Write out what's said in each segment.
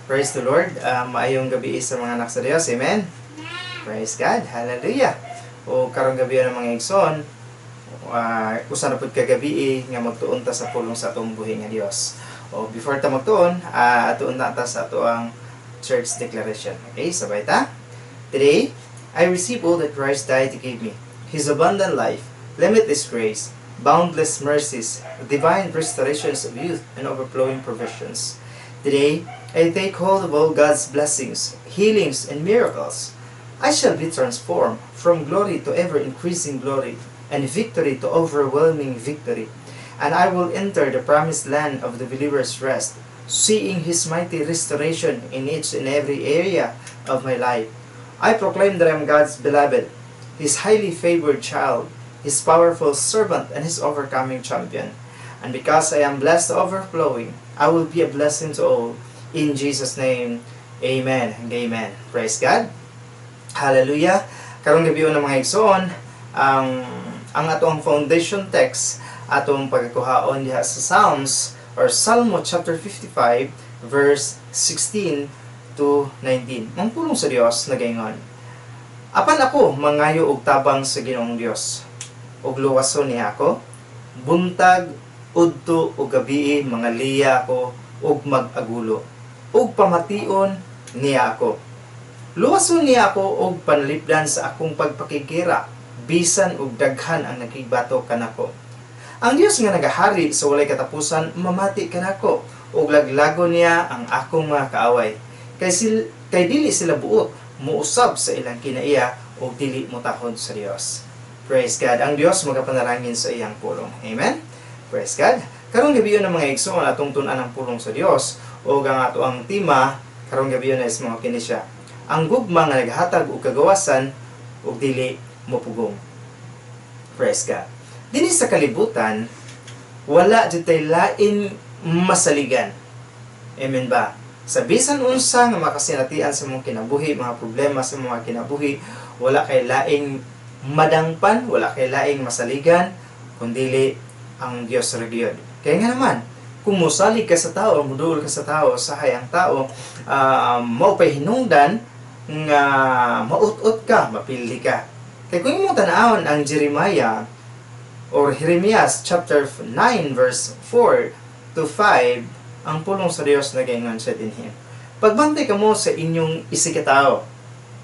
Praise the Lord. Maayong gabi sa mga anak sa Dios. Amen. Praise God. Hallelujah. O karong gabi ng mga igsoon, usa na pud ka gabi nga magtuon ta sa pulong sa atong buhi nga Dios. O before ta magtuon, atuon na ta sa atoang church declaration. Okay, sabay ta. Today, I receive all that Christ died to give me. His abundant life, limitless grace, boundless mercies, divine restorations of youth, and overflowing provisions. Today, I take hold of all God's blessings, healings, and miracles. I shall be transformed from glory to ever increasing glory, and victory to overwhelming victory. And I will enter the promised land of the believer's rest, seeing His mighty restoration in each and every area of my life. I proclaim that I am God's beloved, His highly favored child, His powerful servant, and His overcoming champion. And because I am blessed to overflowing, I will be a blessing to all. In Jesus' name, amen and amen. Praise God. Hallelujah. Karong gabi ng mga igsoon, ang atong foundation text atong pagkuhaon diha sa Psalms or Salmo chapter 55 verse 16 to 19. Ang pulong sa Dios nagaingon: "Apan ako mangayo og tabang sa Ginoong Dios, ug luwason niya ako. Buntag, udto ug gabii mangaliya ako ug mag-agulo, ug pamation niya ako. Luwason niya ako og panalipdan sa akong pagpakigera, bisan og daghan ang nagkibato kanako. Ang Dios nga nagahari sa walay katapusan mamati kanako, ug laglagon niya ang akong mga kaaway. Kay dili sila buot muusab sa ilang kinaiya ug dili motahod sa Dios." Praise God. Ang Dios magapanalangin sa iyang pulong. Amen. Praise God. Karong gabi ng mga igsoon, atong tun-an ang pulong sa Dios ug ang ato ang tema karong gabi na is mga kini siya: Ang gugma nga naghatag og kagawasan ug dili mopugong. Praise God. Dinhi sa kalibutan, wala jud tay lain masaligan. Amen ba? Sa bisan unsa nga makasinatian sa mga kinabuhi, mga problema sa mga kinabuhi, wala kay laing madangpan, wala kay laing masaligan, kundili ang Dios ra gyud. Kaya nga naman, kung mosalig ka sa tao, muduol ka sa tao, sa hayang tao, mao pay hinungdan nga maut-ut ka, mapildi ka. Kay kung imong tan-awon ang Jeremiah or Jeremias chapter 9 verse 4 to 5, ang pulong sa Dios nagaingon sa dinhi: "Pagbantay kamo sa inyong isigkatawo,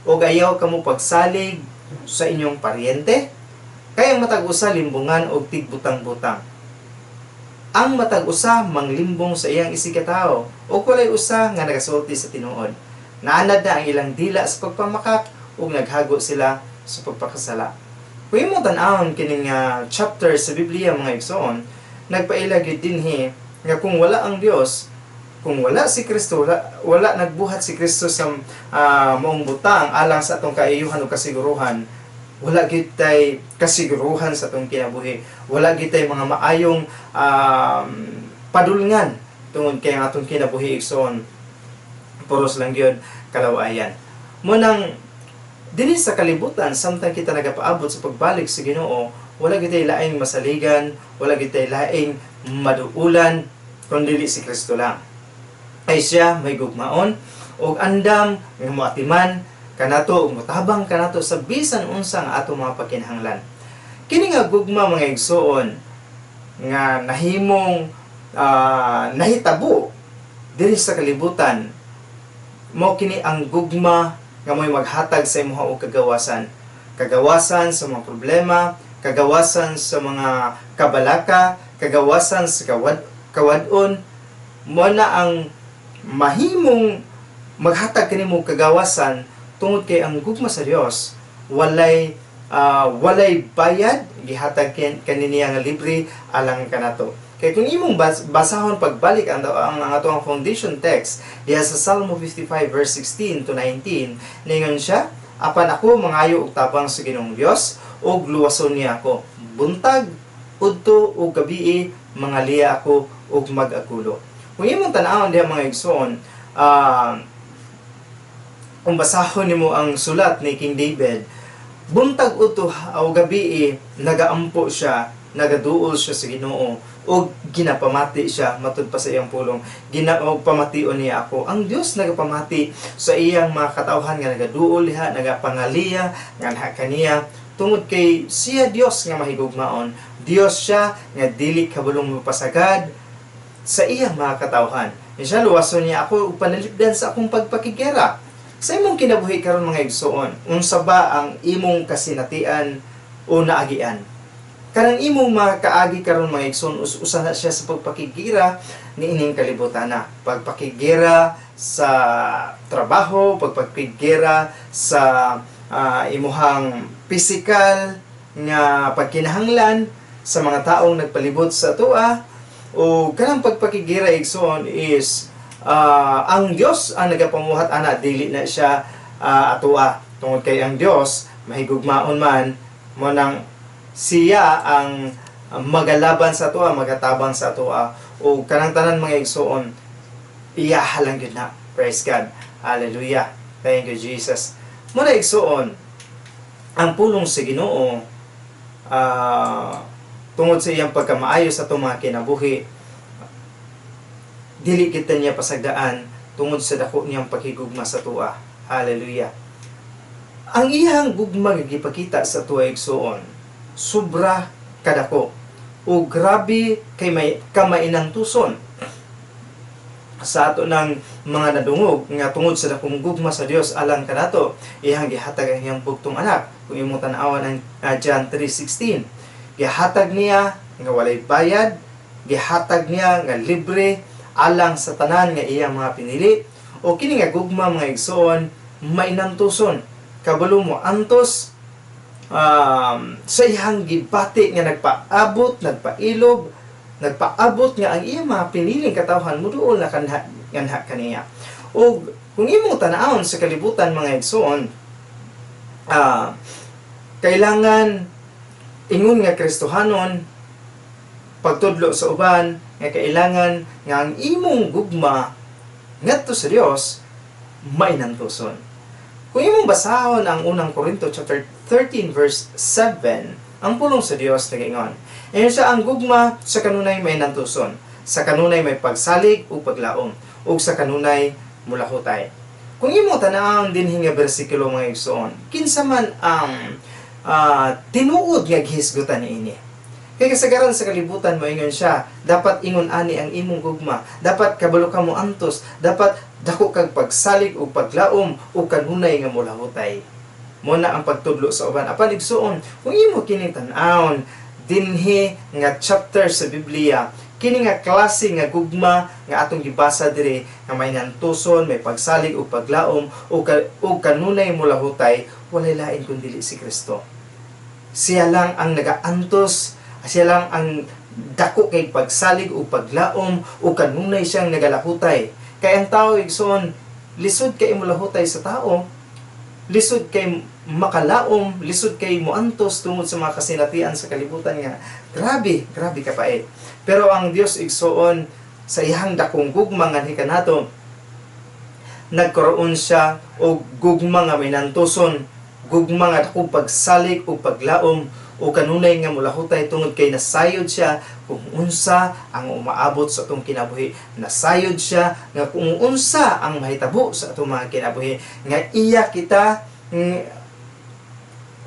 ug ayaw kamo pagsalig sa inyong paryente, kay ang matag usa limbungan og tigbutang-butang. Ang matag usa manglimbong sa iyang isigkatawo, ug walay usa nga nagasulti sa tinuod. Naanad na ang ilang dila sa pagpamakak, ug naghago sila sa pagpakasala." Kung imong tan-awon kining chapter sa Biblia, mga igsoon, nagpaila gyud dinhi nga kung wala ang Dios, kung wala si Kristo, wala nagbuhat si Kristo sa maong butang alang sa atong kaayuhan o kasiguruhan, wala gyud tay kasiguruhan sa atong kinabuhi. Wala gyud tay mga maayong padulngan tungod kay ang atong kinabuhi, igsoon, puros lang gyud kalawayan. Mao nang dinhi sa kalibutan, samtang kita nagapaabot sa pagbalik sa Ginoo, wala gyud tay laing masaligan, wala gyud tay laing maduulan kun dili si Kristo lang. Ay siya may gugmaon ug andam nga moatiman kanato ug motabang kanato sa bisan unsa nga atong mga pagkinahanglan. Kini nga gugma, mga igsoon, nga nahimong nahitabo diri sa kalibutan, mao kini ang gugma nga mo'y maghatag sa imuha og kagawasan. Kagawasan sa mga problema, kagawasan sa mga kabalaka, kagawasan sa kawad-on. Mo na ang mahimong maghatag kanimo kagawasan tungod kay ang gugma sa Dios walay bayad, gihatag kaniniya nga libre alang kanato. Kay kung imong basahon pagbalik ang ato ang foundation text diha sa Salmo 55 verse 16 to 19, ningon siya, "Apan ako mangayo og tabang sa Ginoong Dios, ug luwason niya ako. Buntag, udto ug gabii mangaliya ako ug mag-agulo." Kung imong tan-awon diha, mga igsoon, kung basahon nimo ang sulat ni King David, buntag, udto o gabii nagaampo siya. Nagaduol siya sa Ginoo ug ginapamati siya matud pa sa iyang pulong. Ginoo, pamation niya ako. Ang Dios nagapamati sa iyang mga katawhan nga nagaduol diha, nagapangaliya nganha kaniya, tungod kay siya Dios nga mahigugmaon. Dios siya nga dili kabalong mapasagad sa iyang mga katawhan. Siya, luwason niya ako ug panalipdan sa akong pagpakigera. Sa imong kinabuhi karon, mga igsoon, unsa ba ang imong kasinatian o naagian? Kanang imong mga kaagi karon, mga igsoon, usa na siya sa pagpakigira niining kalibutan na. Pagpakigira sa trabaho, pagpakigira sa imuhang physical nga pagkinahanglan, sa mga taong nagpalibot sa atoa, o kanang pagpakigira, igsoon, is ang Dios ang nagapamuhat ana, dili na siya atoa, tungod kay ang Dios mahigugmaon man mo nang siya ang magalaban sa atoa, magatabang sa atoa. O kanang tanan, mga igsoon, iyaha lang gyud na. Praise God. Hallelujah. Thank you, Jesus. Muna, igsoon, ang pulong sa Ginoo, tungod sa iyang pagkamaayo sa atong mga kinabuhi, dili kita niya pasagdaan tungod sa dako niyang paghigugma sa atoa. Hallelujah. Ang iyang gugma nga gipakita sa atoa, igsoon, sobra kadako o grabe kay may kamainantuson. Sa ato ng mga nadungog nga tungod sa dakong gugma sa Dios alang kanato, iyang gihatag ang iyang bugtong anak. Kung imong tan-awan ang John 3:16, gihatag niya nga walay bayad, gihatag niya nga libre alang sa tanan nga iyang mga pinili. O kini nga gugma, mga igsoon, mainantuson, kabalo mo antos sa iyang gibati nga nagpaabot, nagpailob, nagpaabot nga ang iyang mga piniling katawhan muduol na kanha nganha kaniya. Ug kung imong tan-awon sa kalibutan, mga igsoon, kailangan ingon nga Kristohanon, pagtudlo sa uban nga kailangan nga ang imong gugma ngadto sa Dios mainantuson. Kung imong basahon ang Unang Korinto chapter 13 verse 7, ang pulong sa Dios nagaingon. Ingon siya, ang gugma sa kanunay may nantuson, sa kanunay may pagsalig ug paglaom, ug sa kanunay mulahutay. Kung imong tan-awon dinhi nga bersikulo, mga igsoon, kinsa man ang tinuod nga gihisgutan niini? Kay kasagaran sa kalibutan, moingon siya, dapat ingon ani ang imong gugma, dapat kabalo ka mo antos, dapat dako kag pagsalig ug paglaom ug kanunay nga mulahutay. Mo na ang pagtudlo sa uban. Apan igsuon, kung imo kining tan-awon dinhi nga chapter sa Biblia, kini nga klase nga gugma nga atong gibasa diri nga may nantuson, may pagsalig ug paglaom ug kanunay mulahutay, walay lain kun dili si Kristo. Siya lang ang nagaantos, siya lang ang dako kay pagsalig ug paglaom ug kanunay siyang nagalahutay. Kay ang tao, igsoon, lisod kay mulahutay sa tao, lisod kay makalaom, lisod kay moantos tungod sa mga kasinatian sa kalibutan nga grabe, grabe kapait. Pero ang Dios, igsoon, sa iyang dakong gugma nganhi kanato, nagkaroon siya og gugma nga may nantuson, gugma nga dakong pagsalig ug paglaom o kanunay nga mulahutay, tungod kay nasayod siya kung unsa ang umaabot sa atong kinabuhi. Nasayod siya nga kung unsa ang mahitabo sa atong mga kinabuhi nga iya kita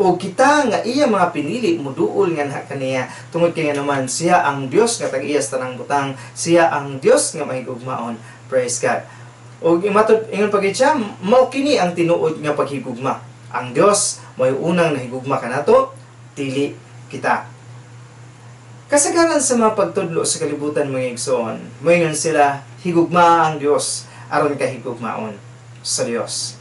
o kita nga iya mga pinili muduol nga kaniya, tungod kay nga naman siya ang Dios nga tag-iya sa tanang butang, siya ang Dios nga mahigugmaon. Praise God. Og imatod ingon pa gid siya, mao kini ang tinuod nga paghigugma: ang Dios mo'y unang nahigugma kanato, dili kita. Kasagaran sa mga pagtudlo sa kalibutan, mga igsoon, moingon sila, higugma ang Dios aron ka higugmaon sa Dios.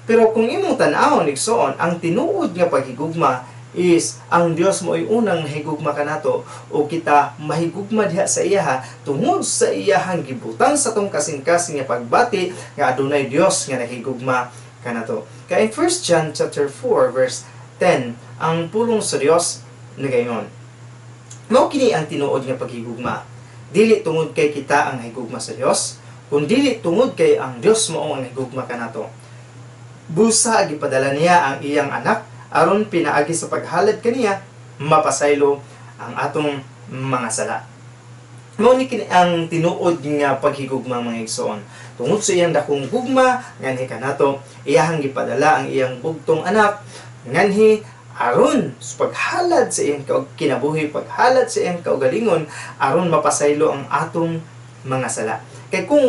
Pero kung imong tan-awon, igsoon, ang tinuod nga paghigugma is ang Dios mo'y unang nahigugma kanato o kita mahigugma diha sa iyaha tungod sa iyahang gibutang sa atong kasing-kasing nga pagbati nga adunay Dios nga nahigugma kanato. Kaya in 1 John chapter 4 verse 10, ang pulong sa Dios nagaingon, "Mao kini ang tinuod nga paghigugma: dili tungod kay kita ang higugma sa Dios, kun dili tungod kay ang Dios mao ang higugma kanato. Busa gipadala niya ang iyang anak aron pinaagi sa paghalad kaniya mapasaylo ang atong mga sala. Mao ni kini ang tinuod nga paghigugma, mga igsoon. Tungod sa iyang dakong gugma nganhi kanato, iyahang gipadala ang iyang bugtong anak nganhi aron sa paghalad sa iyang kinabuhi, paghalad sa iyang kaugalingon, aron mapasaylo ang atong mga sala. Kay kung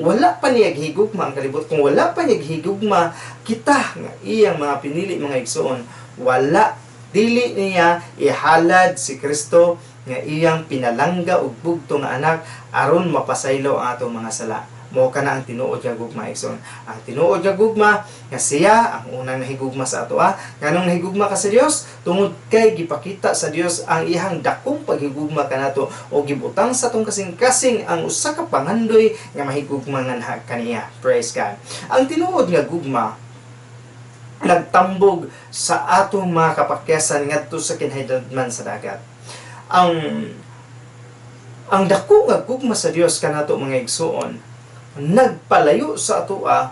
wala pa niya gihigugma ang kalibot, kung wala pa niya gihigugma kita nga iyang mga pinili, mga igsoon, wala, dili niya ihalad si Kristo nga iyang pinalangga ug bugto nga anak aron mapasaylo ang atong mga sala. Mao kana ang tinuod nga gugma, igsoon. Ang tinuod nga gugma nga siya ang unang nahigugma sa ato ah. Nganong nahigugma ka sa Dios? Tungod kay gipakita sa Dios ang iyang dakong paghigugma kanato o gibutang sa atong kasing-kasing ang usa ka pangandoy nga mahigugma nganha kaniya. Praise God. Ang tinuod nga gugma nagtambog sa atong mga kapakyasan ngadto sa kinahidladman sa dagat. Ang dako nga gugma sa Dios kanato, mga igsuon, nagpalayo sa atoa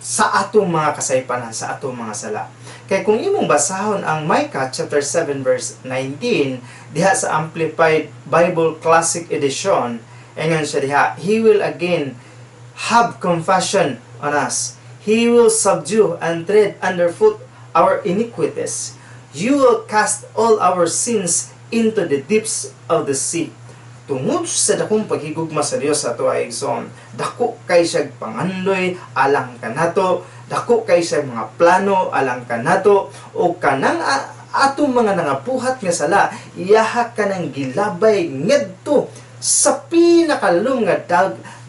sa atong mga kasaypanan, sa atong mga sala. Kay kung imong basahon ang Micah chapter 7 verse 19 diha sa Amplified Bible Classic Edition, ingon siya diha, "He will again have compassion on us. He will subdue and tread underfoot our iniquities. You will cast all our sins into the depths of the sea." Tungod sa dakong paghigugma sa Dios sa ato ay, igsoon, dako kay siya pangandoy alang kanato, dako kay siya mga plano alang kanato, o kanang atong mga nangapuhat nga sala, iyaha kanang gilabay ngadto sa pinakalum nga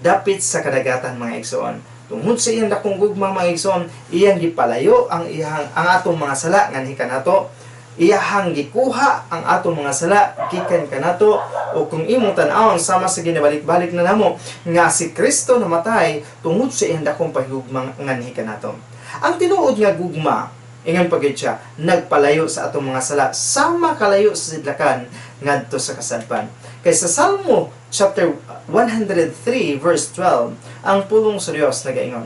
dapit sa kadagatan, mga igsoon. Tungod sa iyang dakong gugma, mga igsoon, iyang gipalayo ang atong mga sala nganhi kanato, iyahang gikuha ang atong mga sala gikan kanato. O kung imong tan-awon, sama sa ginabalik-balik na namo nga si Kristo namatay tungod sa iyang dakong paghigugma nganhi kanato. Ang tinuod nga gugma, ingon pa gyud siya, nagpalayo sa atong mga sala sama kalayo sa sidlakan ngadto sa kasadpan. Kay sa Salmo chapter 103 verse 12, ang pulong sa Dios nagaingon,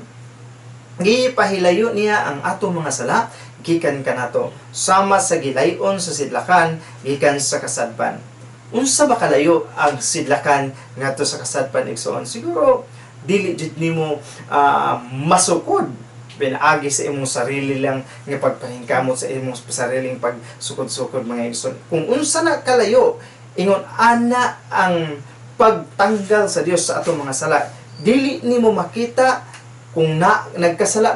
"Gipahilayo niya ang atong mga sala gikan kanato sama sa gilayon sa sidlakan gikan sa kasadpan." Unsa ba kalayo ang sidlakan ngadto sa kasadpan, igsoon? Siguro dili jud nimo masukod pinaagi sa imong sarili lang nga pagpaningkamot, sa imong sariling pagsukod-sukod, mga igsoon. Kung unsa na kalayo, ingon ana ang pagtanggal sa Dios sa atong mga sala. Dili nimo makita kung na nagkasala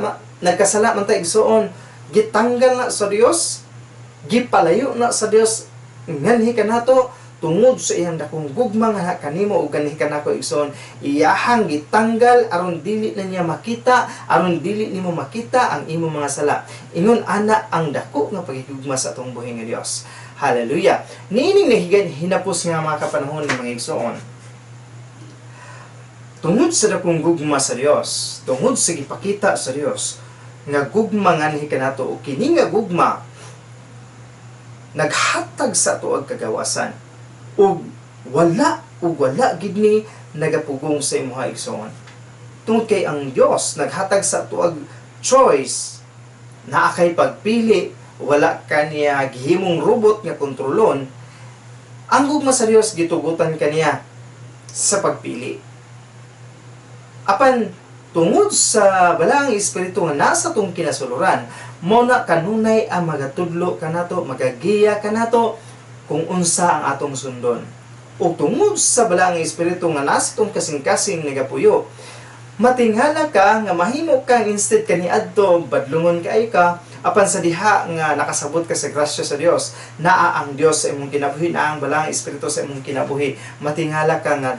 man ta, igsoon, gitanggal na sa Dios, gipalayo na sa Dios nganhi kanato. Tungod sa iyang dakong gugma nga kanimo ug nganhi kanako, igsoon, iyahang gitanggal aron dili na niya makita, aron dili nimo makita ang imong mga sala. Ingon ana ang dako nga pagigugma sa atong buhi nga Dios. Hallelujah. Niining nahigan hinapos nga mga kapanahon ng mga igsoon, tungod sa dakong gugma sa Dios, tungod sa gipakita sa Dios nga gugma nganhi kanato, o kini nga gugma naghatag sa ato og kagawasan, ug wala gid ni nagapugong sa imuha, igsoon, tungod kay ang Dios naghatag sa ato og choice, naa kay pagpili, wala kaniya gihimong robot nga kontrolon. Ang gugma sa Dios, gitugutan kaniya sa pagpili. Apan tungod sa Balaang Espiritu nga nasa atong kinasuluran, mao na kanunay ang magatudlo kanato, magagiya kanato kung unsa ang atong sundon. Ug tungod sa Balaang Espiritu nga nasa atong kasing-kasing nagapuyo, matinghala ka nga mahimo kang instead kaniadto badlungon kaayo ka, apan sa diha nga nakasabot ka sa grasya sa Dios, naa ang Dios sa imong kinabuhi, naa ang Balaang Espiritu sa imong kinabuhi, matinghala ka nga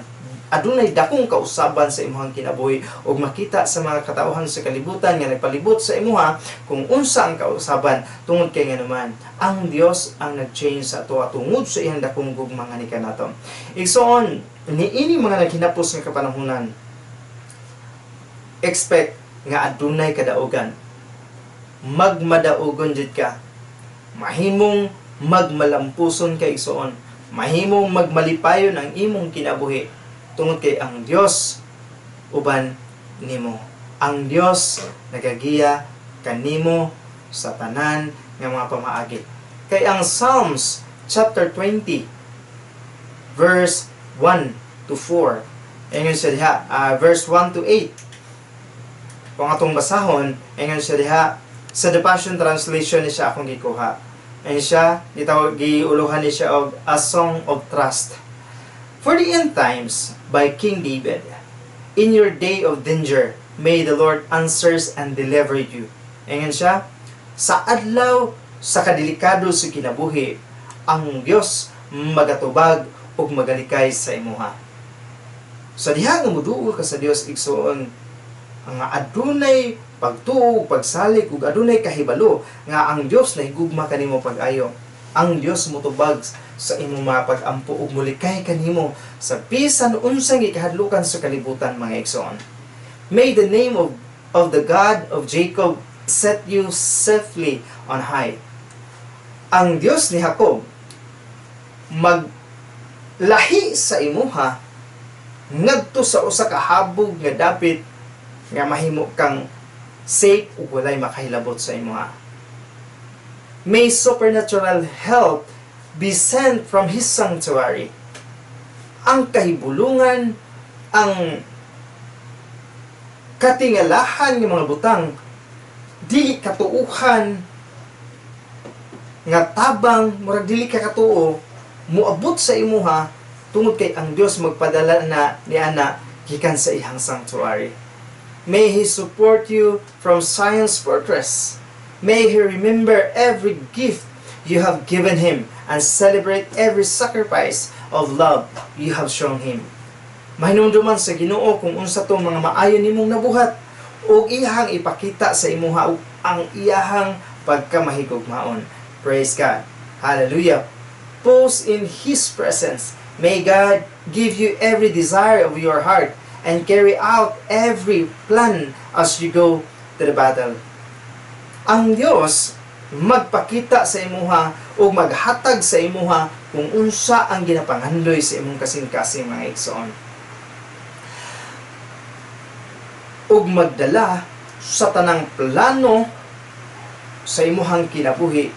adunay dakong kausaban sa imong kinabuhi, ug makita sa mga katawhan sa kalibutan nga nagpalibot sa imuha kung unsa ang kausaban, tungod kay nganuman ang Dios ang nag-change sa ato tungod sa iyang dakong gugma nga ni kanato. Igsoon, niini mga naghinapos nga kapanahunan, expect nga adunay kadaugan. Magmadaugon jud ka, mahimong magmalampuson ka, igsoon, mahimong magmalipayon ang imong kinabuhi, tungod kay ang Dios uban nimo. Ang Dios nagagiya kanimo sa tanan nga mga pamaagi. Kay ang Psalms chapter 20 verse 1 to 4. Ingon siya diha, verse 1 to 8. Kung atong basahon, ingon siya diha, sa The Passion Translation ni siya akong gikuha. Ingon siya, gitawag, giuluhan ni siya og A Song of Trust. For the End Times by King David. In your day of danger, may the Lord answers and deliver you. Ingon siya, sa adlaw sa kadelikado sa kinabuhi, ang Dios magatubag ug magalikay sa imuha. Sa diha nga muduol ka sa Dios, igsuon, ang adunay pagtuo, pagsalig ug adunay kahibalo nga ang Dios nahigugma kanimo pag-ayo. Ang Dios motubag sa imong mga pag-ampo ug mulikay kanimo sa bisan unsang gikahadlukan sa kalibutan, mga igsoon. May the name of the God of Jacob set you safely on high. Ang Dios ni Jacob maglahi sa imuha ngadto sa usa ka habog nga dapit nga mahimo kang safe ug walay makahilabot sa imuha. May supernatural help be sent from His sanctuary. Ang kahibulungan, ang katingalahan ng mga butang, dili katuuhan nga tabang, murag dili ka katuo, muabot sa imuha tungod kay ang Dios magpadala na niana gikan sa iyang sanctuary. May He support you from Zion's fortress. May He remember every gift you have given Him and celebrate every sacrifice of love you have shown Him. Mahinumduman sa Ginoo kung unsa tong mga maayo nimong nabuhat ug iyahang ipakita sa imuha ug ang iyahang pagkamahigugmaon. Praise God. Hallelujah. Pause in His presence. May God give you every desire of your heart and carry out every plan as you go to the battle. Ang Dios magpakita sa imuha o maghatag sa imuha kung unsa ang ginapangandoy sa imong kasing-kasing, mga igsoon. Ug magdala sa tanang plano sa imuhang kinabuhi,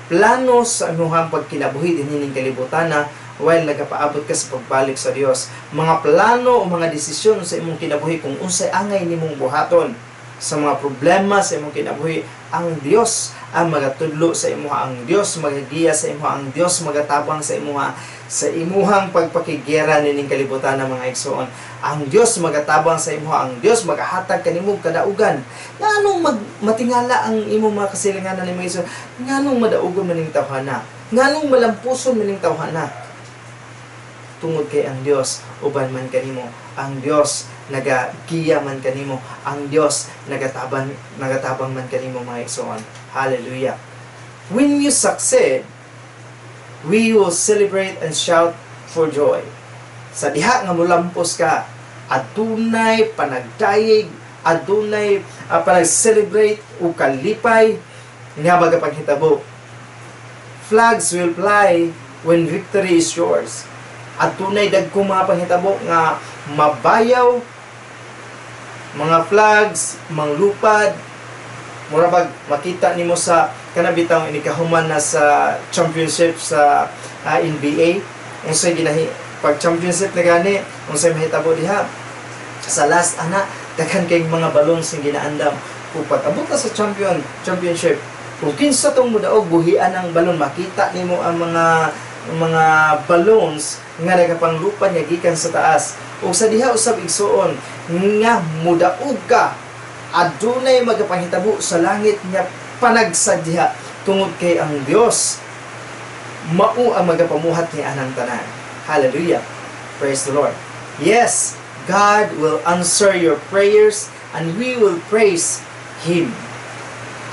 plano sa imuhang pagkinabuhi dinhi ning kalibutan na while nagapaabot ka sa pagbalik sa Dios, mga plano o mga desisyon sa imong kinabuhi kung unsay angay nimong buhaton sa mga problema sa imong kinabuhi, ang Dios ang magatudlo sa imuha, ang Dios magagiya sa imuha, ang Dios magatabang sa imuha sa imuhang pagpakigera nining kalibutan ng mga igsoon. Ang Dios magatabang sa imuha, ang Dios magahatag kanimo kadaugan. Nganong matingala ang imong mga kasilinganan ni mga igsoon? Nganong madaugon man ning tawhana? Nganong malampuson man ning tawhana? Tungod kay ang Dios uban man kanimo, ang Dios nagagiya man kanimo, ang Dios nagatabang man kanimo, mga igsoon. Hallelujah. When you succeed, we will celebrate and shout for joy. Sa diha nga mulampos ka, adunay panagdayeg, adunay panag-celebrate o kalipay nga magapanghitabo. Flags will fly when victory is yours. Adunay dagkong mga panghitabo nga mabayaw, mga flags manglupad, mura bag makita nimo sa kana bitawng inikahuman na sa championship sa NBA, unsay ginahi pag championship na gani, unsay mahitabo diha sa last ana, daghan kay mga balloons nga ginaandam. Kung pag abot na sa championship, kung kinsa tong modaog, buhian ang balon, makita nimo ang mga balloons nga nagapanglupad nga gikan sa taas. Ug sa diha usab, igsuon, nga mudaog ka, adunay magapanghitabo sa langit nga panagsadya tungod kay ang Dios mao ang magapamuhat ni anang tanan. Hallelujah. Praise the Lord. Yes, God will answer your prayers and we will praise Him.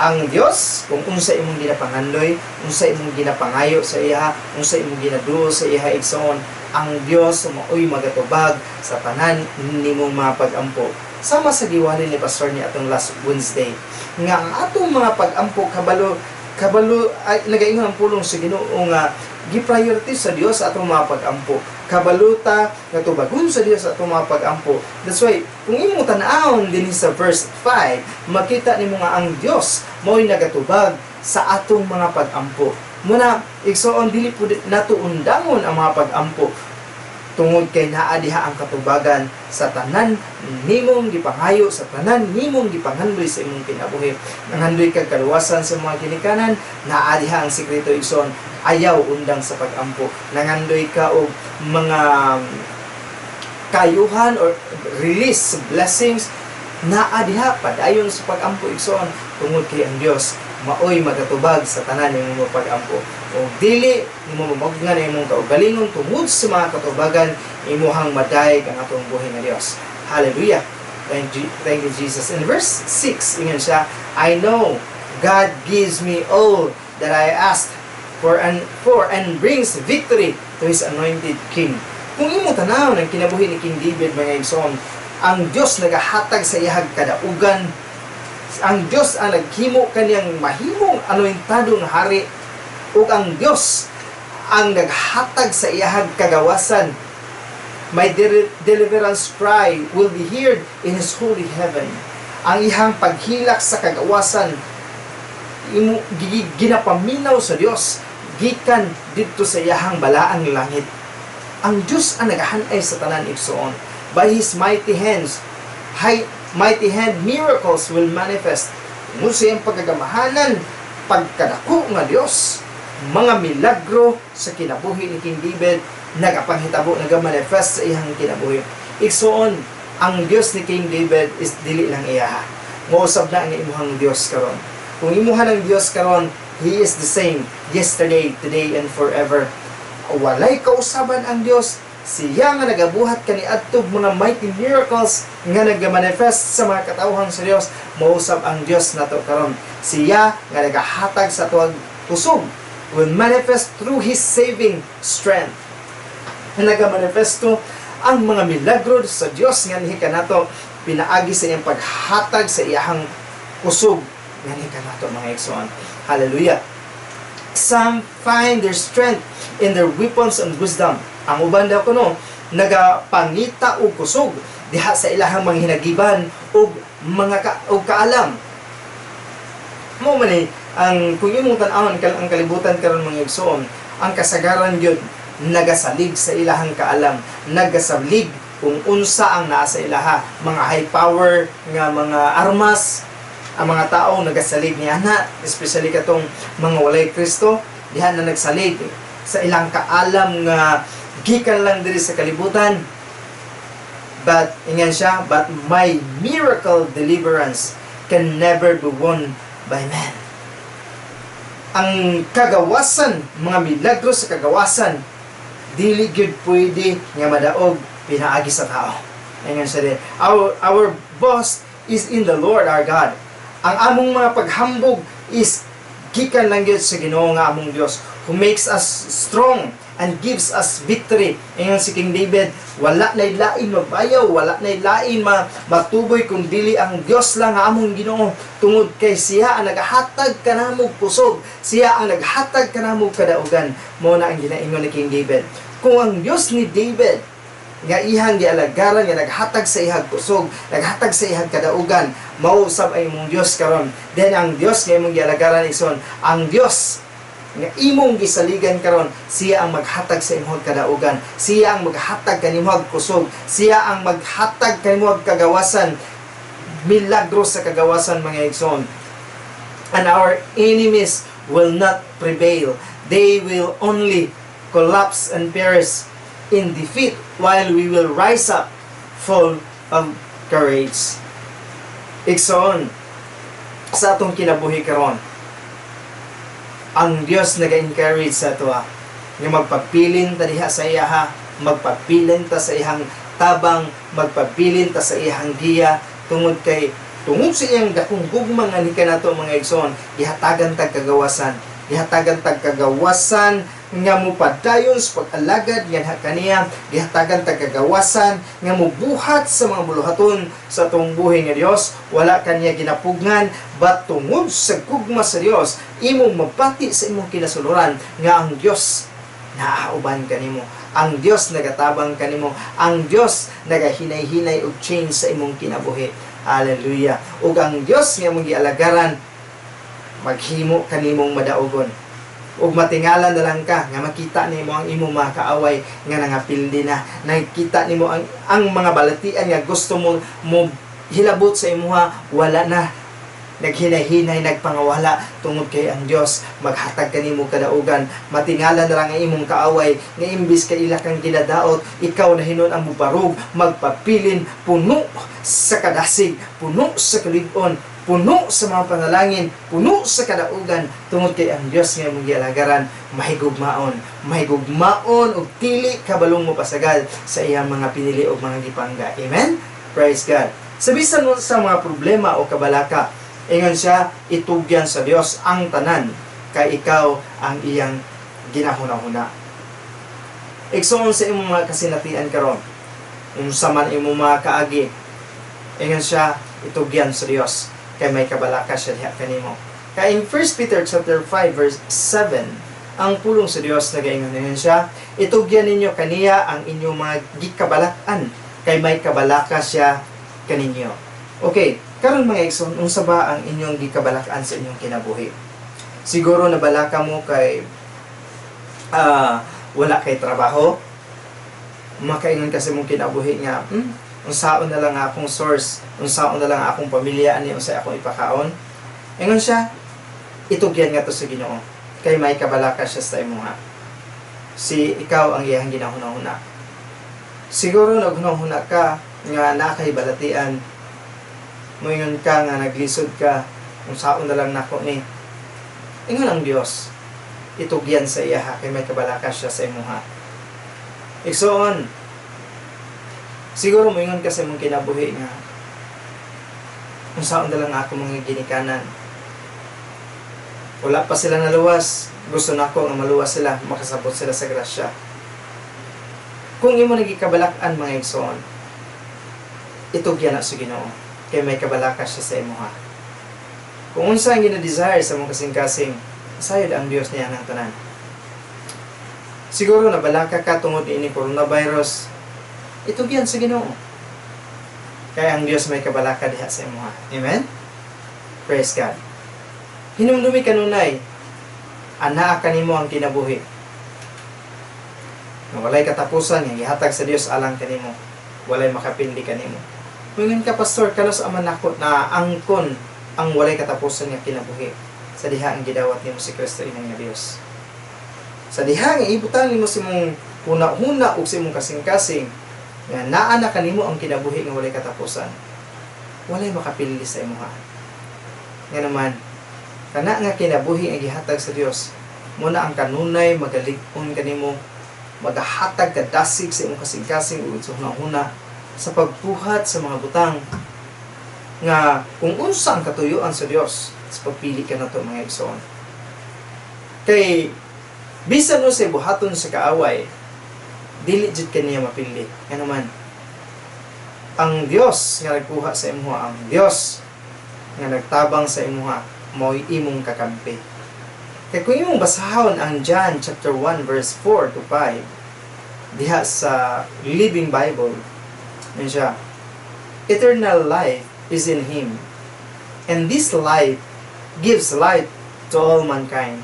Ang Dios, kung unsa imong ginapangandoy, unsa imong ginapangayo sa iya, unsa imong ginaduol sa iya, igsoon, ang Dios maoy magatubag sa tanan nimong mga pag-ampo. Sama sa giwali ni Pastor ni atong last Wednesday, nga ang atong mga pag-ampo, kabalo kabalo ay nagaingon ang pulong sa Ginoo nga gi-priority sa Dios sa atong mga pag-ampo. Kabaluta nga tubagon sa Dios sa atong mga pag-ampo. That's why kung imong tan-awon dinhi sa verse 5, makita nimo nga ang Dios mao'y nagatubag sa atong mga pag-ampo. Muna, igsoon, dili po nato undangon ang mga pag-ampo tungod kay naa diha ang katubagan sa tanan nimong gipangayo, sa tanan nimong gipangandoy sa imong kinabuhi. Nangandoy kag kaluwasan sa mga ginikanan, naa diha ang sikreto, igsoon. Ayaw undang sa pag-ampo. Nangandoy ka og mga kayuhan or release blessings, naa diha, padayon sa pag-ampo, igsoon, tungod kay ang Dios maoy magatubag sa tanan nimong pag-ampo. O dili nimo mamugnan ang imong kaugalingon tungod sa mga katubagan, imuhang madayeg ang atong buhi nga Dios. Hallelujah. Thank you, Jesus. In verse 6, ingon siya, "I know God gives me all that I asked for and brings victory to His anointed king." Kung imo tanaw ng kinabuhi ni King David, mga igsoon, ang Dios nagahatag sa iyahag kadaugan. Ang Dios ang naghimo kaniyang mahimong anointado nga hari ug ang Dios ang naghatag sa iyahag kagawasan. "My deliverance cry will be heard in His holy heaven." Ang iyang paghilak sa kagawasan imo ginapaminaw sa Dios gikan didto sa iyahang balaang langit. Ang Dios ang nagahanay sa tanan, igsoon. "By His mighty hands, high, mighty hand, miracles will manifest." Tungod sa iyang pagkagamahanan, pagkadako nga Dios, mga milagro sa kinabuhi ni King David nagapanghitabo, nagamanifest sa iyang kinabuhi. Igsoon, ang Dios ni King David is dili lang iyaha. Mousab na ang imuhang Dios karon. Kung imuha ng Dios karon, He is the same yesterday, today, and forever. Walay kausaban ang Dios. Siya nga nagabuhat kaniadtog mga mighty miracles nga nagamanifest sa mga katawhan sa Dios, mausab ang Dios nato karon. Siya nga nagahatag sa atuang kusog will manifest through His saving strength. Nga nagamanifesto ang mga milagro sa Dios nga nihi kanato pinaagi sa iyang paghatag sa iyahang kusog nga nihi kanato, mga igsoon. Hallelujah. "Some find their strength in their weapons and wisdom." Ang uban daw kuno nagapangita og kusog diha sa ilahang mga hinagiban ug mga og kaalam. Mo man ni ang kung imong tan-awon ang kalibutan karon, mga igsoon, ang kasagaran gyud nagasalig sa ilahang kaalam, nagasalig kung unsa ang naa sa ilaha, mga high power nga mga armas. Ang mga tao nagasalig ni ana, especially katong mga walay Kristo, diha na nagsalig sa ilang kaalam nga gikan lang diri sa kalibutan. But ingan siya, "But my miracle deliverance can never be won by man." Ang kagawasan, mga milagro sa kagawasan, dili gyud pwede nga madaog pinaagi sa tao. Ingan siya din, "Our boast is in the Lord our God." Ang among mga paghambog is gikan lang gyud sa Ginoo nga among Dios, "who makes us strong and gives us victory." Ingon si King David, wala na lain mabayaw, wala na lain matuboy kung dili ang Dios lang nga among Ginoo, tungod kay siya ang nagahatag kanamog kusog, siya ang naghatag kanamog kadaugan. Mo na ang ginaingon ni King David. Kung ang Dios ni David nga ihang gialagaran nga naghatag sa ihag kusog, naghatag sa ihag kadaugan, mausab ay imong Dios karon. Then ang Dios nga imong gialagaran, igsoon, ang Dios nga imong gisaligan karon, siya ang maghatag sa imong kadaugan, siya ang maghatag kanimo kusog, siya ang maghatag kanimo kagawasan, milagro sa kagawasan, mga igsoon. "And our enemies will not prevail. They will only collapse and perish in defeat while we will rise up full of courage." Igsoon, sa atong kinabuhi karon, ang Dios naga-encourage sa ato nga magpabilin ta diha sa iyaha, magpabilin ta sa iyang tabang, magpabilin ta sa iyang giya, tungod kay tungod sa iyang dakong gugma nga ni kanato, mga igsoon, gihatagan tag kagawasan, gihatagan tag kagawasan nga mopadayon sa pag-alagad nga kaniya, gihatagan tag kagawasan nga mobuhat sa mga buluhaton sa atong buhi nga Dios. Wala kaniya ginapugngan, but tungod sa gugma sa Dios, imong mabati sa imong kinasuluran nga ang Dios naauban kanimo, ang Dios nagatabang kanimo, ang Dios nagahinay-hinay og change sa imong kinabuhi. Hallelujah. Ug ang Dios nga imong gialagaran maghimo kanimong madaugon. Ug matingala na lang ka nga makita nimo ang imong mga kaaway nga nangapildi na. Nakita nimo ang mga balatian nga gusto mo mo hilabot sa imuha, wala na, naghinay-hinay, nagpangawala, tungod kay ang Dios maghatag kanimo kadaugan. Matingala na lang ang imong kaaway nga imbis ka ila kang ginadaot, ikaw na hinuon ang mubarog, magpapilin, puno sa kadasig, puno sa kalig-on, puno sa mga panalangin, puno sa kadaugan, tungod kay ang Dios nga imong gialagaran mahigugmaon, mahigugmaon ug dili kabalong mo pasagal sa iyang mga pinili ug mga gipangga. Amen. Praise God. Sa bisan mo sa mga problema o kabalaka, ingon siya, itugyan sa Dios ang tanan kay ikaw ang iyang ginahuna-huna. Igsoon, sa imong mga kasinatian karon, unsa man imong mga kaagi, ingon siya, itugyan sa Dios kay may kabalaka siya diha kanimo. Kay in 1 Peter chapter 5 verse 7, ang pulong sa Dios nagaingon, ingon siya, "Itugyan ninyo kaniya ang inyong mga gikabalak-an kay may kabalaka siya kaninyo." Okay, karon, mga igsoon, unsa ba ang inyong gikabalak-an sa inyong kinabuhi? Siguro nabalaka mo kay wala kay trabaho. Makaingon kasi mong kinabuhi nga, unsaon na lang akong source, unsaon na lang akong pamilya ani, unsay akong ipakaon?" Ingon siya, itugyan nga to sa Ginoo kay may kabalaka siya sa imuha. Si ikaw ang iyang ginahuna-huna. Siguro naghuna-huna ka nga naa kay balatian. Moingon ka nga naglisod ka, unsaon na lang nako ni. Ingon ang Dios, itugyan sa iya kay may kabalaka siya sa imuha. Igsoon, siguro moingon ka sa imong kinabuhi nga, unsaon na lang ako mga ginikanan. Wala pa sila naluwas, gusto nako nga maluwas sila, makasabot sila sa grasya. Kung imo nagikabalak-an, mga igsoon, itugyan na sa Ginoo kay may kabalaka siya sa imuha. Kung unsa ang gina-desire sa imong kasing-kasing, sayod ang Dios niya ng tanan. Siguro nabalaka ka tungod ini coronavirus, itugyan sa Ginoo. Kaya ang Dios may kabalaka diha sa imuha. Amen? Praise God. Hinumdumi kanunay, anaa kanimo ang kinabuhi nga walay katapusan nga gihatag sa Dios alang kanimo. Walay makapildi kanimo. Moingon ka, "Pastor, kanus-a man nako na angkon ang walay katapusan nga kinabuhi?" Sa diha ang gidawat nimo si Kristo, inang nga Dios. Sa diha nga ibutang nimo sa imong huna-huna ug sa imong kasing-kasing nga naa na kanimo ang kinabuhi nga walay katapusan, walay makapildi sa imuha. Nga naman, kana nga kinabuhi nga gihatag sa Dios, mao na ang kanunay magalig-on kanimo, magahatag kadasig sa imong kasing-kasing ug sa huna-huna sa pagbuhat sa mga butang nga kung unsa ang katuyuan sa Dios sa pagpili ka nato, mga igsoon. Kay bisan unsay buhaton sa kaaway, dili jud kaniya mapili. Ngano man, ang Dios nga nagkuha sa imuha, ang Dios nga nagtabang sa imuha, mao'y imong kakampi. Kay kung imong basahon ang John chapter 1 verse 4 to 5 diha sa Living Bible, yun siya, "Eternal life is in Him, and this life gives light to all mankind."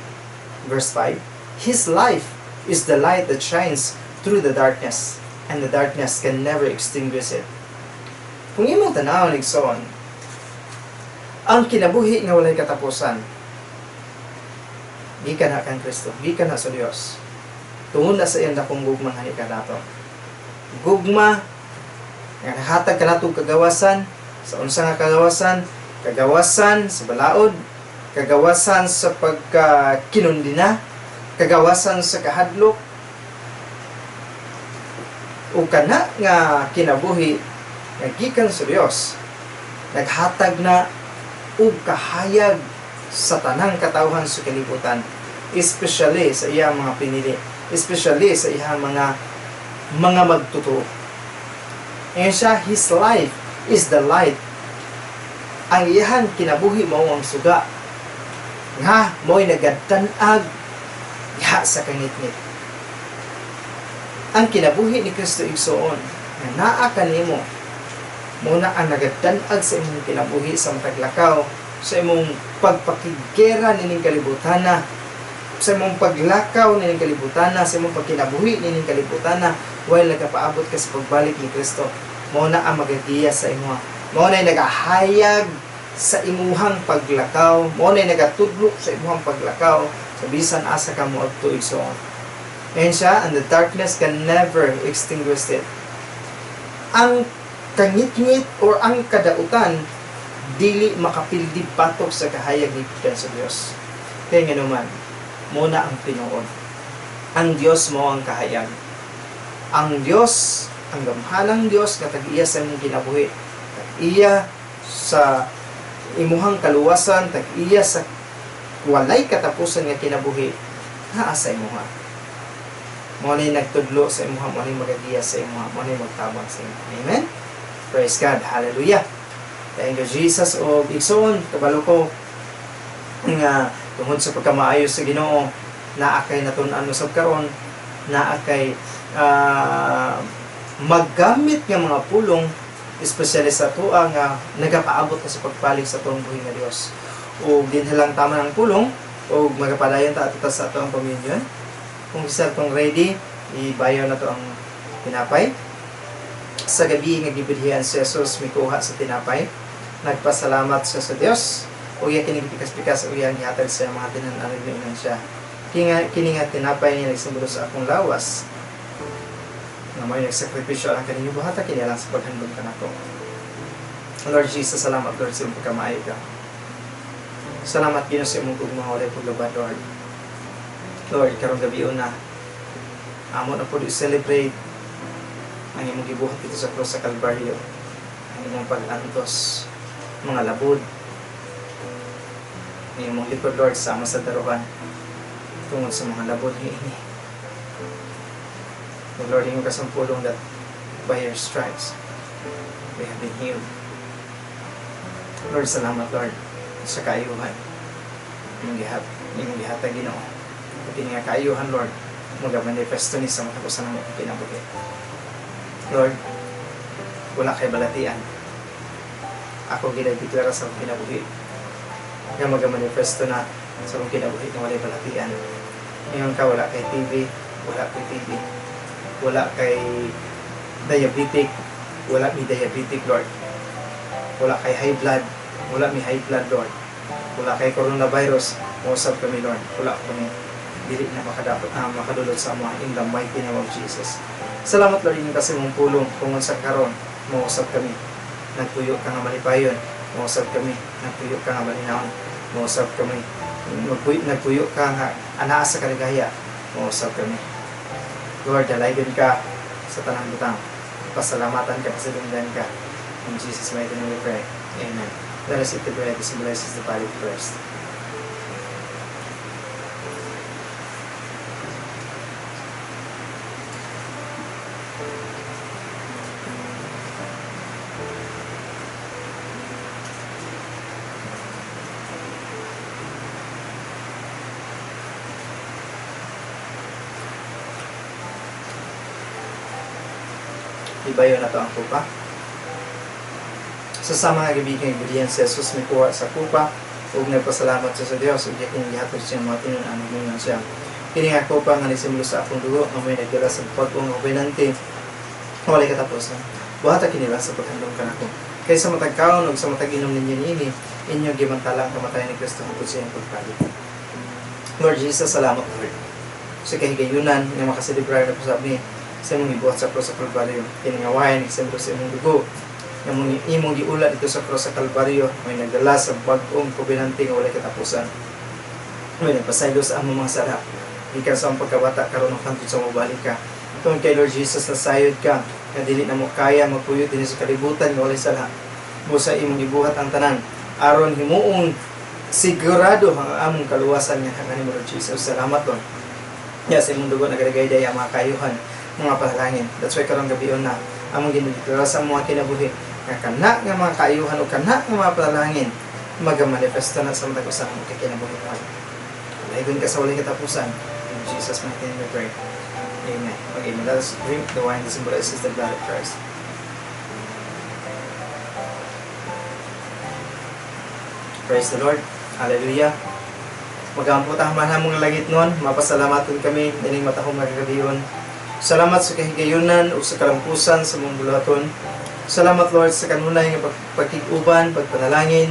Verse 5, "His life is the light that shines through the darkness, and the darkness can never extinguish it." Kung imong tanawon, igsoon, ang kinabuhi nga walay katapusan, gikan na kang Kristo, gikan na sa Dios. Tungod na sa iyang dakong gugma nga kanato. Gugma nga nahatag kanato kagawasan. Sa unsa nga kagawasan? Kagawasan sa balaod, kagawasan sa pagka kinundina, kagawasan sa kahadlok, o kana nga kinabuhi nga gikan sa Dios naghatag na og kahayag sa tanang katawhan sa kalibutan, especially sa iyang mga pinili, especially sa iyang mga magtotoo. Ngayon siya, "His life is the light." Ang iyang kinabuhi mao ang suga nga mo'y nagatan-ag diha sa kangitngit. Ang kinabuhi ni Kristo, igsoon, nga naa kanimo, mao na ang nagadan-ag sa imong kinabuhi sa matag lakaw, sa imong pagpakiggera nining kalibutan na. sa imong paglakaw nining kalibutan na, sa imong pagkinabuhi nining kalibutan na, while nagapaabot ka sa pagbalik ni Kristo. Mao na ang magagiya sa imuha. Mao na nagahayag sa imuhang paglakaw, mao na nagatudlo sa imuhang paglakaw sa bisan asa ka moadto, igsoon. And siya, and the darkness can never extinguish it. Ang kangitngit or ang kadautan dili makapildi batok sa kahayag ni sa Dios. Kaya nga naman, mao na ang tinuod. Ang Dios mao ang kahayag. Ang Dios, ang gamhanang Dios nga tag-iya sa imong kinabuhi, tag-iya sa imuhang kaluwasan, tag-iya sa walay katapusan nga kinabuhi, naa sa imuha. Mao ni nagtudlo sa imuha, mao ni magagiya sa imuha, mao ni magtabang sa imuha. Amen? Praise God. Hallelujah. Thank you, Jesus. O igsoon, kabalo ko nga tungod sa pagkamaayo sa Ginoo, naa kay natun-an usab karon, naa kay maggamit nga mga pulong, especially sa atoa nga nagapaabot na sa pagpalig sa atong buhi nga Dios. O dinhi lang tama ng pulong o magapadayon ta ato ta sa atong communion. Kung isa tong ready, ibayaw na to ang tinapay. Sa gabi nga gibidhian si Jesus, mikuha sa tinapay. Nagpasalamat siya sa Dios. O iya kini gipikas-pikas o iyang gihatag sa mga tinan-an, nagniingon siya. Kini nga tinapay ni nagsimbolo sa akong lawas nga may nagsakripisyo alang kaninyo, buhata kini alang sa paghandom kanako. Lord Jesus, salamat, Lord, sa imong pagkamaayo ka. Salamat, Ginoo, sa imong gugma walay paglubad, Lord. Lord, karong gabi una, amo na po i-celebrate ang imong gibuhat dito sa cross sa Calvario. Ang imong pag-antos, mga labod, ang imong likod, Lord, sama sa darukan tungod sa mga labod ni ini. Lord, ingon ka sa pulong that by your stripes we have been healed. Lord, salamat, Lord, sa kaayuhan. Imong gihatag, Ginoo. Ug kini nga kaayuhan, Lord, magamanifesto ni sa matag usa namo kinabuhi. Lord, wala kay balatian. Ako ginadeklara sa akong kinabuhi nga magamanifesto na sa akong kinabuhi nga walay balatian. Ingon ka wala kay TB, wala kay TB. Wala kay diabetic, wala mi diabetic, Lord. Wala kay high blood, wala mi high blood, Lord. Wala kay coronavirus, mousab kami, Lord. Wala kami, dili na makadapot, makadulot sa amo in the mighty name of Jesus. Salamat, Lord, ingon kasi mong pulong kung sa karon mousab kami. Nagpuyo ka nga malipayon, mousab kami. Nagpuyo ka nga malinawon, mousab kami. Nagpuyo ka nga anaa sa kaligaya, mousab kami. Lord, dalaygon ka sa tanang butang. Pasalamatan ka, pasalungan ka. In Jesus' mighty name we pray. Amen. Let us eat the bread that symbolizes the body of Christ. Ibayo na to ang kupa. Sa sama nga gabi kay gibidhian si Jesus, mikuha sa kupa ug nagpasalamat siya sa Dios ug iya kini gihatag siya mga tinun-an, nagmingon siya. Kini nga kupa nga nisimbolo sa akong dugo nga may nagdala sa bag-ong kobenante nga walay katapusan. Buhata kini lang sa paghandom kanako. Kay sa matag kaon ug sa matag inom ninyo niini, inyo gimantala ang kamatayan ni Kristo hangtod sa iyang pagpalit. Lord Jesus, salamat, Lord, sa kahigayunan nga makaselebrar na usab ni sa imong gibuhat sa cross sa Kalbaryo. Kini nga wine nagsimbolo sa imong dugo nga imong imong giula dito sa cross sa Kalbaryo, may nagdala sa bag-ong kobenante nga walay katapusan. May nagpasaylo sa among mga sala gikan sa among pagkabata karon ug hangtod sa mobalik ka. Tungod kay Lord Jesus, nasayod ka nga dili na mo kaya magpuyo dinhi sa kalibutan nga walay sala. Busa imong gibuhat ang tanan aron himuong sigurado ang among kaluwasan nga kanimo, Lord Jesus. Salamat, Lord. Ya, sa imong dugo nagadagayday ang mga kaayuhan, mga panalangin. That's why karong gabi na among ginadeklara sa mga kinabuhi nga kana nga mga kaayuhan o kana nga mga panalangin magamanifesto na sa matag usa ng kinabuhi, Lord. Dalaygon ka sa walay katapusan. In Jesus' mighty name we pray. Amen. Okay, now let us drink the wine that symbolizes the blood of Christ. Praise the Lord. Hallelujah. Magampo ta, Amahan among langitnon, mapasalamaton kami ining matahom nga kagabion. Salamat sa kahigayunan ug sa kalampusan sa mong buluhaton. Salamat, Lord, sa kanunay nga pagkig-uban, pagpanalangin,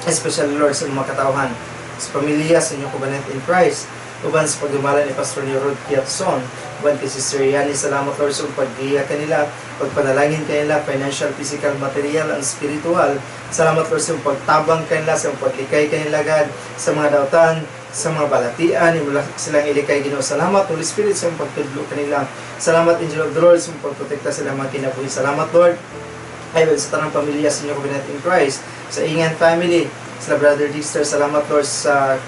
especially, Lord, sa mga katawhan, sa pamilya sa inyong covenant in Christ, uban sa pagdumala ni Pastor Rod Kiatson, uban kay Sister Yani. Salamat, Lord, sa paggiya kanila, pagpanalangin kanila, financial, physical, material, and spiritual. Salamat, Lord, sa pagtabang kanila, sa paglikay kanila, God, sa mga dautan, sa mga balatian, imo silang ilikay, Ginoo. Salamat, Holy Spirit, sa imong pagtudlo kanila. Salamat, Angel of the Lord, sa imong pagprotekta sila mga kinabuhi. Salamat, Lord, ay sa tanang pamilya sa inyong covenant in Christ, sa Ingan family, sa Brother Dexter. Salamat, Lord, sa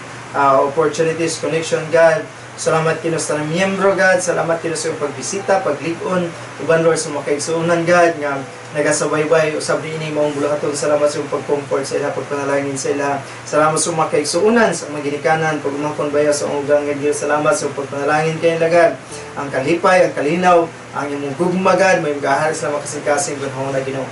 opportunities, connection, God. Salamat, Ginoo, sa tanang miyembro, God. Salamat, Ginoo, sa iyong pagbisita, paglig-on, uban, Lord, sa mga kaigsuonan, God, nga nagasabaybay usab niini maong buluhaton. Salamat sa iyong pag-comfort sa ila, pagpanalangin sa ila. Salamat sa mga kaigsuonan, sa mga ginikanan, pag-umangkon baya sa ugang nga Dios. Salamat sa iyong pagpanalangin kay God. Ang kalipay, ang kalinaw, ang imong gugma, God, may magahari sa mga kasing-kasing gunhong na Ginoo.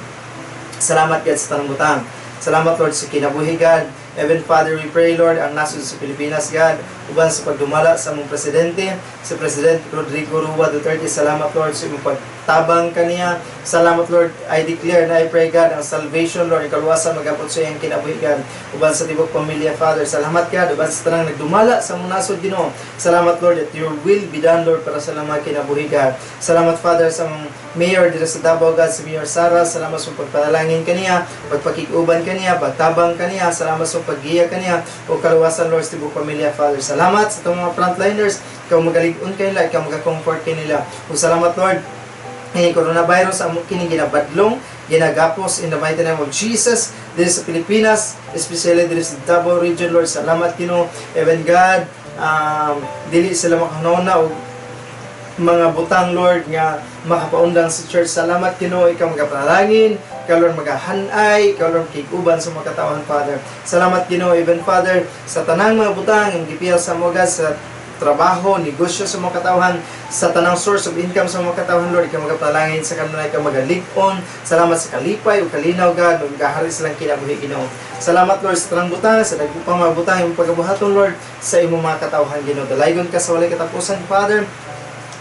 Salamat, God, sa tanang butang. Salamat, Lord, sa kinabuhi, God. Heaven Father, we pray, Lord, ang nasod sa Pilipinas, God, uban sa pagdumala sa among presidente, si President Rodrigo Roa Duterte. Salamat, Lord, sa imong pagtabang kaniya. Salamat, Lord. I declare na I pray, God, ang salvation, Lord, kaluwasan magabot sa iyang kinabuhi, God, uban sa tibok pamilya, Father. Salamat, God, uban sa tanang nagdumala sa among nasod, Ginoo. Salamat, Lord, that your will be done, Lord, para sa mga kinabuhi, God. Salamat, Father, sa among mayor dito sa Davao, God, si Mayor Sara. Salamat sa pagpanalangin kaniya, pagpakig-uban kaniya, pagtabang kaniya. Salamat sa paggiya kaniya o kaluwasan, Lord, sa tibok pamilya, Father. Salamat sa itong mga frontliners. Ikaw magalig-on kanila, ikaw magakomfort kanila. O salamat, Lord, kini coronavirus amo kini ginabadlong, ginagapos in the mighty name of Jesus diri sa Pilipinas, especially diri sa Davao Region, Lord. Salamat, Ginoo. Even God, dili sila makahuna og mga butang, Lord, nga makapaundang sa church. Salamat, Ginoo, ikaw magapanalangin, ikaw, Lord, magahanay, ikaw, Lord, kiguban sa mga katawhan, Father. Salamat, Ginoo. Even Father, sa tanang mga butang ang gipiyal sa mo, God, sa trabaho, negosyo sa mga katawhan, sa tanang source of income sa mga katawhan, Lord, ikaw magapalangin sa kanila, ikaw magalig-on. Salamat sa kalipay o kalinaw, God, magahari silang kinabuhi, Ginoo. Salamat, Lord, sa tanang butang, sa dagko pang mga butang, imong pagabuhaton, Lord, sa imong mga katawhan, Ginoo. Dalaygon ka sa walay katapusan, Father.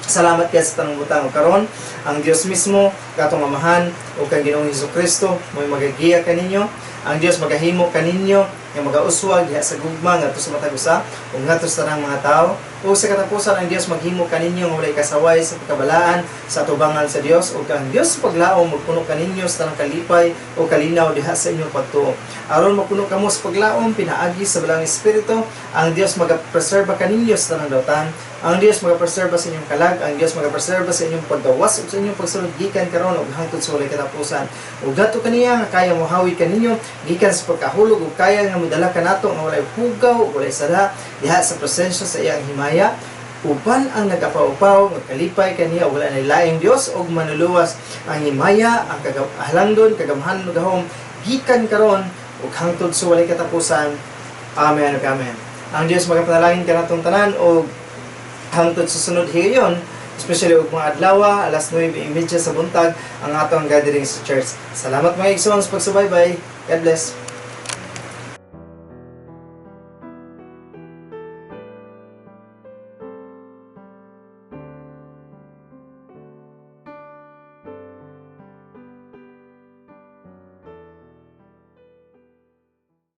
Salamat kay sa tanang butang. Ug karon, ang Dios mismo, katong Amahan ug kang Ginoong Hesus Kristo, mo'y magagiya kaninyo. Ang Dios magahimo kaninyo nga magauswag diha sa gugma ngadto sa matag usa ug ngadto sa tanang mga tawo. Ug sa katapusan, ang Dios maghimo kaninyo nga walay kasaway sa pagkabalaan sa atubangan sa Dios, ug ang Dios sa paglaom magpuno kaninyo sa tanang kalipay o kalinaw diha sa inyong pagtuo, aron mapuno kamo sa paglaom pinaagi sa Balaang Espiritu. Ang Dios magapreserba kaninyo sa tanang dautan. Ang Dios magapreserba sa inyong kalag. Ang Dios magapreserba sa inyong paggawas ug sa inyong pagsulod gikan karon ug hangtod sa walay katapusan. Ug ngadto kaniya nga kaya mohawi kaninyo gikan sa pagkahulog ug kaya nga modala kanato nga walay hugaw ug walay sala diha sa presensya sa iyang himaya, uban ang nagapaw-upaw, magkalipay kaniya ug wala na laing Dios ug manluluwas. Ang himaya, ang halangdon, kagamhanan ug gahom gikan karon ug hangtod sa walay katapusan. Amen ug amen. Ang Dios magapanalangin kanatong tanan ug hangtod sa sunod higayon, especially og mga adlaw, alas 9:30 sa buntag ang atong gathering sa church. Salamat, mga igsoon, sa pagsubaybay. God bless.